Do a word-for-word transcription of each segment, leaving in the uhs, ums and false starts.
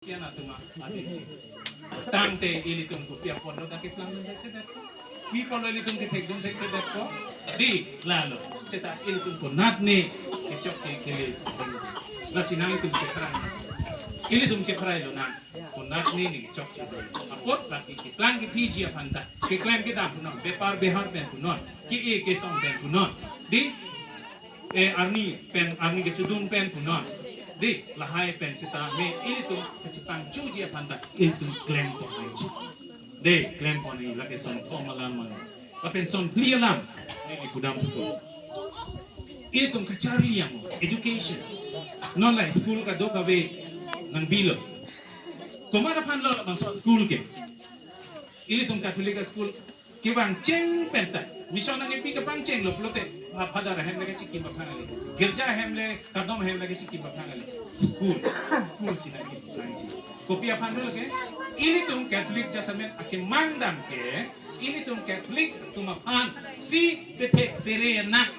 Sian atum adingsi. Tangte ilitum kopi apotlo dak keplang dunthekthedet ko? Pi apotlo ilitum kethek dunthekthedet ko? Di, lalo. Seta ilitum konatne kechokche kele. Lasi nangtum cheprai. Ilitum cheprailo nang. Konatne ne kechokche. Apot lake keplang kepiji aphanta, keklem kedam punon, bepar behar pen punon, ke-e kesong pen punon. Di, eh, arni pen, arni kechedun pen punon. Di, lahai pen sitame ilitum kachepangchuji aphanta ilitum klempon nangji. Di, klempon nangji, lake son thom alam mane. Lapen son phli alam neli pudam thupo. Ilitum kacharli amo, education. Non la school kadokave nangbilo. Komat aphanlo labangso school ke? Ilitum Catholic school kevangcheng penta, mission nangkepi kepangchenglo pulote, ha, Father ahem le kachikim aphan kali, girja ahem le, kardom ahem le kachikim aphan kali. School, school si nangkepi kepangcheng. Kopi aphanlo ke? Ilitum Catholic jasemet akemang dam ke, ilitum Catholic atum aphan si pethek pere nang.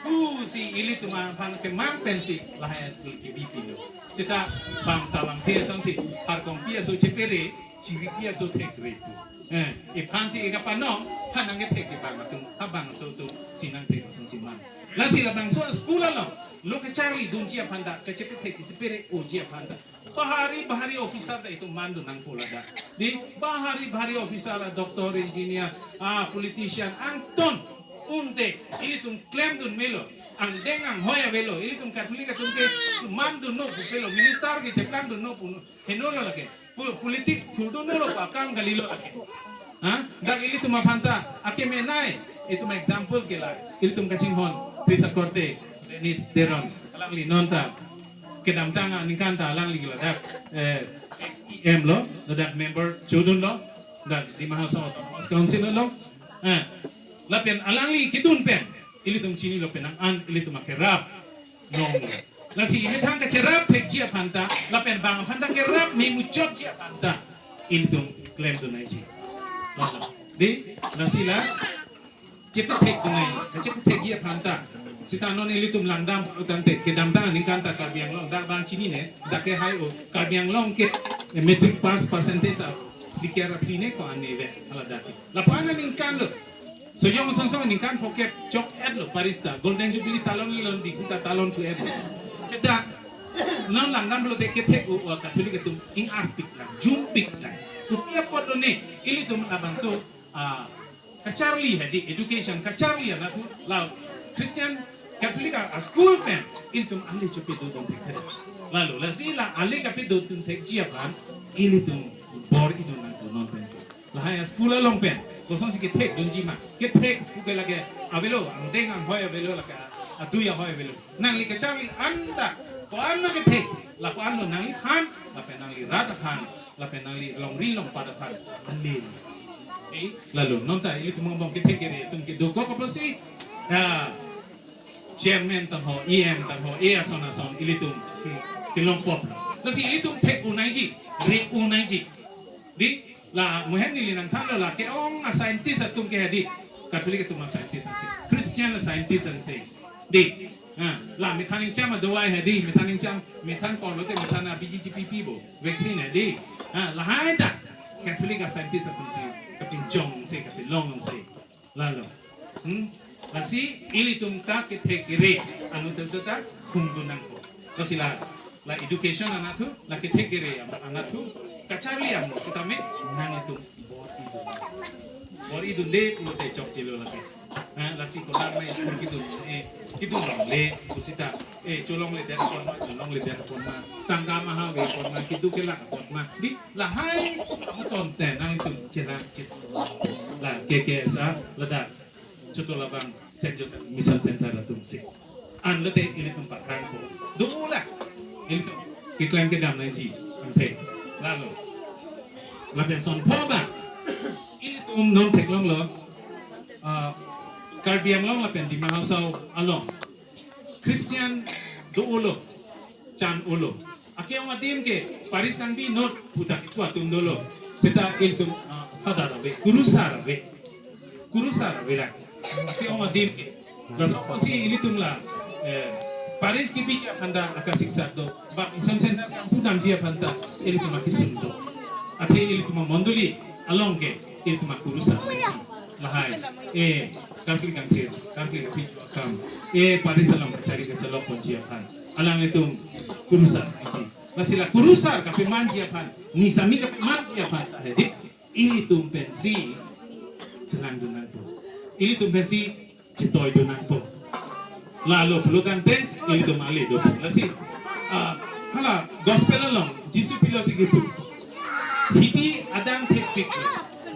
Pusi ilitum aphan kemang pensi lahai school kebi pilo. Seta bangso lamthe asonsi, Harkongpi aso chepere, Chiripi aso thekre pu. Eh, iphansi ikapanong, phan nangkethek ke bang atum, ha bangso atum si nangthek asonsi man. Lasi labangso school along, lo kacharli dunji aphanta, kachepethek kachepere oji aphanta, bahari bahari officer ta itum mandun nangpo ladak. Di, bahari bahari officer, a doctor, engineer, a politician, angton unde ilitum klemdun melo, angdeng anghoi avelo, ilitum Catholic atum ke mandunno pu pelo, minister ke cheplangdunno pu henolo lake. Po-, politics thurdunno lo pu akam kalilo lake. Ha? Dak ilitum aphanta akemenei, itum example ke la, ilitum kachinghon, Chris Akorte, Dennis Teron, alangli nonta kedamtang aningkan ta alangli ladak, eh, ex E M lo, ladak member chodunlo, dak Dima Hasao Autonomous Council lo. Eh, lapen alangli kedun pen ilitum chinilo penang an ilitum akerap longlo. Lasi imethang kacherap thekji aphanta, lapen bang aphanta kerap memuchotji aphanta, ilitum klemdun nangji. Lalo. Di, lasi la chepethekdun nangji, kachepethekji aphanta. Seta non ilitum langdam tangte, kedamtang aningkan ta Karbi Anglong, dak bang chinine, dak ke hai o, Karbi Anglong ke, eh, matric pass percentage a, dikera phli ne ko ane ve, hala dak ke. Lapu-an aningkanlo. Sojong Sonsong aningkan pocket chok-etlo, parish ta, Golden Jubilee talon lelon di, puta talon thu-etlo. Seta, non langdam pulote kethek o, o Catholic atum ingarpik lang, jumpik lang. Kopi apotlo ne, ilitum labangso, ah, kacharli hedi, education kacharli anatthu, la Christian Catholic a, a school pen ilitum ale chepedodun thekthedet. Lalo, lasi la ale kapedodun thekji aphan ilitum bor-idun nangpo non pen. Lahai a school along pen kosonsi kethekdunji ma, kethek pu ke lake avelo, angdeng anghoi avelo, lake adui ahoi avelo. Nangli kacharli anta, ko-an ma kethek, lapu-anlo nangliphan, lapen nangli rat aphan, lapen nangli longri longpat aphan, ale. Eh, lalo, nonta ilitum angbong kethek kere atum kedo kok apotsi, ya, chairman tangho, E M tangho, e ason ason ilitum ke, kelongpot. Lasi ilitum thek-un nangji, re-un nangji. Di, la, muhen neli nangthanlo la, ke-ong a scientist atum ke hedi, Catholic atum a scientist ansi, Christian a scientist ansi. Di, ha, la methan ingcham a dawai hedi, methan ingcham, methan korlo te methan a B G G P P bo, vaccine hedi. Ha, lahai ta Catholic a scientist atumsi kapinchongsi, kapinlongsi. Lalo. Hmm? Lasi ilitum ta kethek kere anatthu ta khungdun nangpo. Lasi la, la education anatthu, la kethek kere anatthu, kacharli amo sitame nanglitum bor-idun. Bor-idunde pulote chokchelo lake. Ha, lasi konat ma school kedun, eh, kedun longle pu seta, eh, cholongledet apot ma, cholongledet apot ma, tangka ma ha ave apot ma, kedo kelak apot ma. Di, lahai amuton te nanglitum chelak chet. La K K S A, ladak Chotolabang Saint Joseph Mission Center atumsi. An lote ilitum pakrangpo. Dula ilitum keklem kedam nangji, ante. Lalo. Lapen son pho ba, ilitum non theklonglo, ah, Karbi Anglong lapen Dima Hasao along Christian do-olo, chan-olo. Ake-ong adim ke parish nangbi not puta kepu atum dolo. Seta ilitum, ah, father ave, kurusar ave. Kurusar ave la. Ake-ong adim ke. Laso apotsi ilitum la, eh, Parish kebi aphanta akasiksak do. Baptism center pudamji aphanta ilitum akesung do. Athe ilitum amondoli along ke ilitum akurusar nangji. Lahai, eh, kangkli kangthir, kangkli kapi kam, eh, parish along kachari kachelok ponji aphan alanglitum kurusar nangji. Lasi la kurusar kapemanji aphan, nisami kapemanji aphan, hedi, ilitum pensi chelangdun nangpo. Ilitum pensi chetoidun nangpo. Lalo pulo tangte ilitum ale dopo. Lasi, ah, hala gospel along Jisu pilosi kipu. Hidi adang thekpiklo.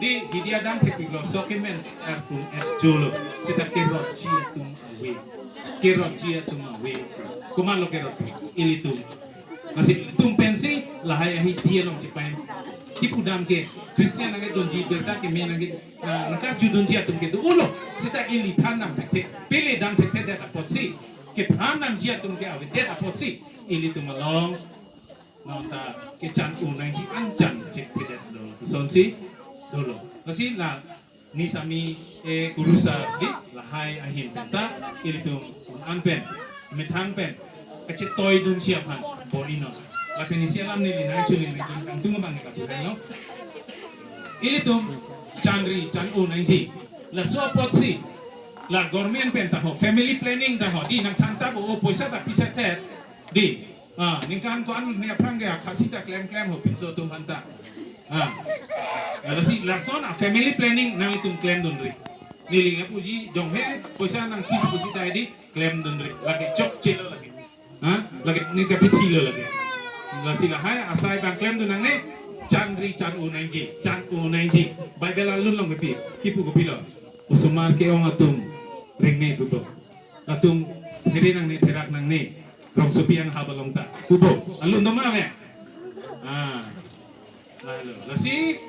Di, hidi adang thekpiklo. So kemen atum et jolo. Seta kerotji atum ave. Kerotji atum ave. Komatlo kerot? Ilitum. Lasi ilitum pensi lahai ahidi along chepain. Kipudam ke Christian nangkedunji, birta keme nangke, na, nangkachudunji atum ke do-olo. Seta ili than dam thekthe, pele dam thekthe det apotsi, kethan damji atum ke avedet apotsi, ilitum along nonta kechan-o nangji anchan chekpedetlo. Lasonsi dolo. Lasi la nisami, eh, kurusar di lahai ahin penta ilitum un-an pen, methang pen kachetoidunji aphan bor-inon. Lapen isi alam neli nangchuningri dun kangtung abang ke kapuhan lo. Ilitum chanri chan-o nangji. Laso apotsi la government pen ta ho, family planning ta ho, di nangthan ta bo, o poisa ta pisetset, di, ah, ningkan ko-an ne aphrang ke akhasi ta klem klem ho pinso atum aphanta. Ah. Lasi lason a family planning nanglitum klemdunri. Neli nangpuji jonghe poisa nangpisi pusi ta hedi klemdunri. Lake chokchelo lake. Ha? Lake ne kapithilo lake. Lasi lahai asai abang klemdun nangne, chanri chan-o nangji, chan-o nangji. Bible alun along kepi, kipu kopilo? Osomar ke-ong atum rengme pupo. Latum here nangne, therak nangne, rongsopi anghap along ta pupo. Alun do ma ave? Ah. Lalo. Lasi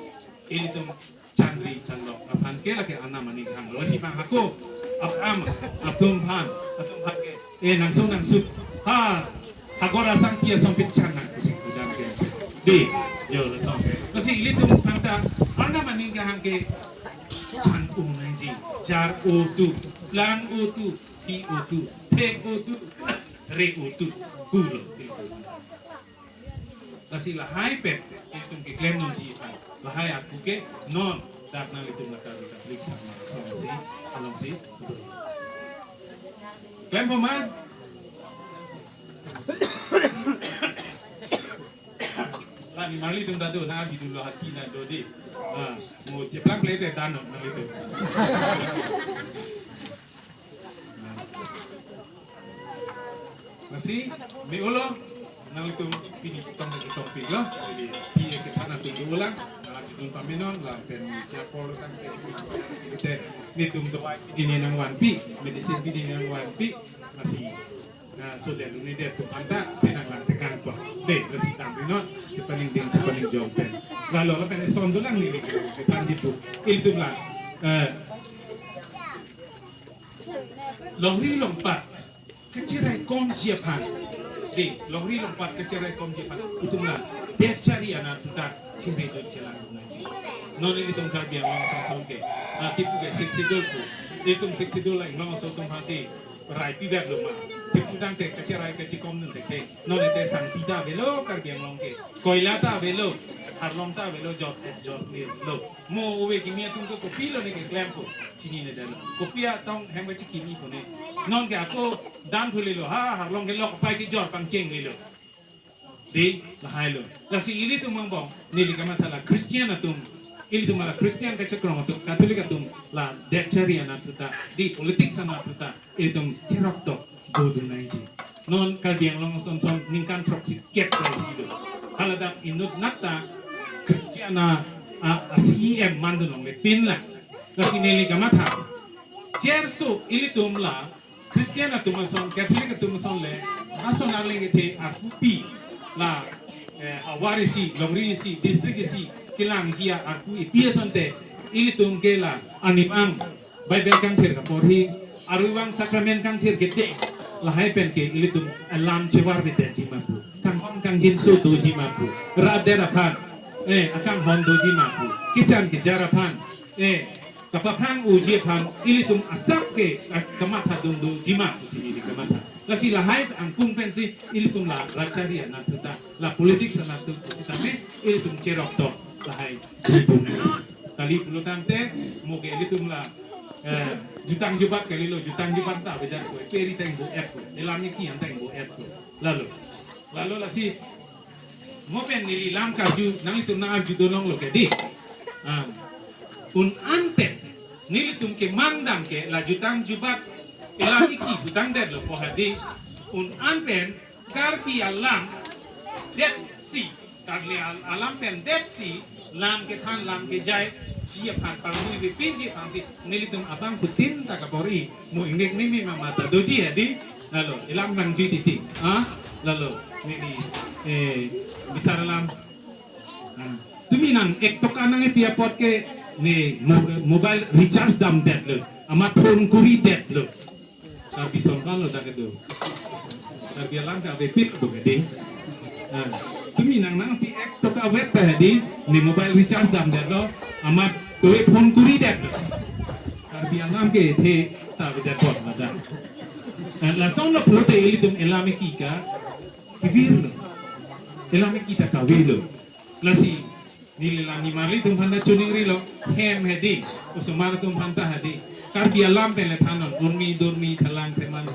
ilitum chanri chanlok aphan ke lake anam aning hanglo. Lasi bang hako, ap am, atum aphan, atum aphan ke, eh, nangso nangso, ha, hagor asang tia sompit chan nang kusik budam ke. Di, yo, lason. Lasi ilitum aphanta anam aning kehang ke chan-o nangji, jar-o tu, lang-o tu, hi-o tu, thek-o tu, re-o tu, pulo. Lasi lahai pen ilitum keklemdunji aphan, lahai arpu ke non dak nanglitum la Karbi Catholic Sangma Asong si alongsi do. Klempo ma? La nimarlitum ta do, nangji dunlo, haki na do di. Ah, mo cheplang play te dan non nanglitum. Lasi, me-olo, nanglitum pini chetong chetongpiklo. Jadi, pi kethan atum do-olang, nangchidun pamenon, lapen sia apor tangte, te, netum dawai pini nangvanpi, medicine pini nangvanpi, lasi, na, so det, ne det atum aphanta, si nanglang tekangpo. De, lasi damri non, chepaningding, chepaningjong pen. Lalo lapen eson dolang neli, kethanji pu, ilitum la, eh, longri longpat kacheraikomji aphan. De, longri longpat kacheraikomji aphan itum la det chari anatthu ta cheredun chelangdun nangji. Non ilitum Karbi Anglong asong asong ke, ah, kipu ke Sixth Schedule pu. Ilitum Sixth Schedule la Inglong aso atum aphansi rai pivetlo ma? Sipudam te kacherai kachekomdun te te. Non te sangti ta avelo Karbi Anglong ke. Koila ta avelo. Harlong ta avelo, jor, jor clear lo. Mo ove kimi atum ke kopilo ne keklempo, chinine detlo. Kopi atong hem kachekimi pone. Non ke ako dam thulelo, ha, harlong ke lok pai kejor pangchenglelo. De, lahailo. Lasi ilitum angbong, neli kamatha la Christian atum, ilitum la Christian kachekrong atum, Catholic atum, la det chari anatthu ta, di politics anatthu ta, ilitum cheroktok dodun nangji. Non Karbi Anglong ason ason ningkan throksi kep ra isi do. Haladak inut natta Christian a, a, a C E M mandun longle pinlang. Lasi neli kamatha, cherso ilitum la Christian atum ason, Catholic atum ason le, ason arleng kethe arpu pi la, eh, havar isi, longri isi, district isi, kelangji arpu ipi asonte, ilitum ke la animang Bible kangthir kaporhi, arui vang sacrament kangthir kede, lahai pen ke ilitum alam chevarvedetji ma pu, kangton kangjinso doji ma pu, rat det aphan, eh, akanghon doji ma pu, kechan kejar aphan, eh, kapaphrang unji aphan, ilitum asap ke, ah, kamathadun doji ma pusi neli kamatha. Lasi lahai angkung pensi ilitum la rachari anatthu ta, la politics anatthu pusitame ilitum cherok tok lahai bibunai. Kali pulo tangte mo ke ilitum la, eh, jutang jubat kalilo, jutang jubat ta beda ko, peri tang bo et ko, elam iki an tang bo et ko. Lalo, lalo lasi mo pen neli lam karju, nanglitum nang arju dolonglo ke di. Ah. Un-an pen nelitum ke mangdam ke la jutang jubat elam iki jutang detlo po hadi. Un-an pen Karbi alam detsi, Karbi al-, alam pen detsi, lam kethan lam kejai ji aphan pangui vepinji aphansi nelitum abang putin ta kabor-i, mo ingnek mimi mama ta doji hadi. Lalo, elam nangji titi. Ah, lalo, neli, eh, bisar alam. Ah, tumi nang ek toka nangkepi apot ke ne mo-, mobile recharge dam detlo, amat phone kuri detlo. Karbi songkalo dak kedo. Karbi alam ke avepit do ke di. Ah, tumi nang nangpi ek toka vet ta di, ne mobile recharge dam detlo, amat toe phone kuri detlo. Karbi alam ke the ta avedet bot ladak. Eh, lasonlo pulote ilitum elam iki ke kevirlo. Elam iki ta kavelo. Lasi neli la nimarli atum aphan ta choningrilo, hem hadi, osomar atum aphan ta hadi. Karbi alam pen le thanon, urmi, durmi, thalang, theman,